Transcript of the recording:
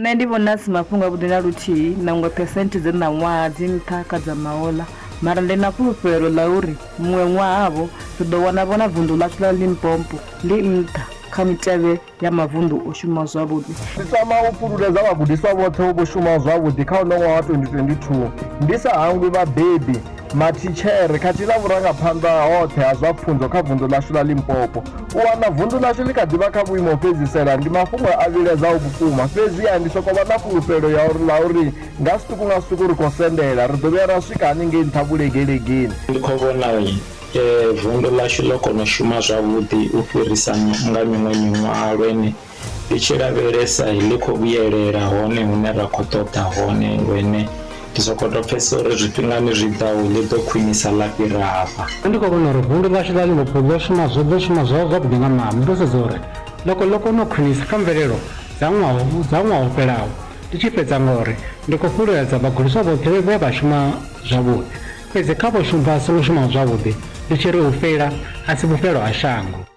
Nṋe ndi vhona a si mafhungo avhuḓi na luthihi, nangwe phesenthe dza ṋaṅwaha dzi nṱha kha dza mahoḽa, mara ndi na fhulufhelo ḽa uri muṅwe ṅwahavho ri ḓo wana vho na vunḓu ḽashu ḽa Limpopo ḽi nṱha kha mitevhe ya mavunḓu o shumaho zwavhuḓi. Ndi tama u fhululedza vhagudiswa vhoṱhe vho shumaho zwavhuḓi kha uno ṅwaha wa 2022, ndi sa hangwi vhabebi, mathitshere khathihi na vhurangaphanḓa hoṱhe ha zwa pfunzo kha vunḓu ḽashu ḽa Limpopo. U wana vunḓu ḽashu ḽi kha ḓi vha kha vhuimo ho fhedzisela ndi mafhungo a vhilaedzaho vhukuma, fhedziha ndi sokou vha na fhulufhelo ya uri ḽa uri nga zwiṱuku nga zwiṱuku ri khou sendela, ri ḓo vhuya ra swika haningei nṱha vhulegelegeni. Ndi khou vhona vunḓu ḽashu ḽo kona u shuma zwavhuḓi u fhirisa nga miṅwe miṅwaha lwene Ndi tshi lavhelesa ḽi khou vhuyelela hone hune ra khou ṱoḓa hone lune ndi sokou tou pfesesa uri zwifhingani zwi ḓaho ḽi ḓo khwinisa ḽa fhira hafha. Nṋe ndi khou vhona uri vundu ḽashu ḽa Limpopo ḽo shuma zwo ḽo shuma zwavhuḓi nga maanḓa ndo sedza uri ḽo ḽo kona u khwinisa kha mvelelo dza ṅwaha dza ṅwaha wo fhelaho. Ndi tshi fhedza ngori ndi khou fhululedza vhagudiswa vhoṱhe vhe vha shuma zwavhuḓi, fhedzi kha vho vha songo shumaho zwavhuḓi ndi tshi ri u feila a si vhufhelo ha shango.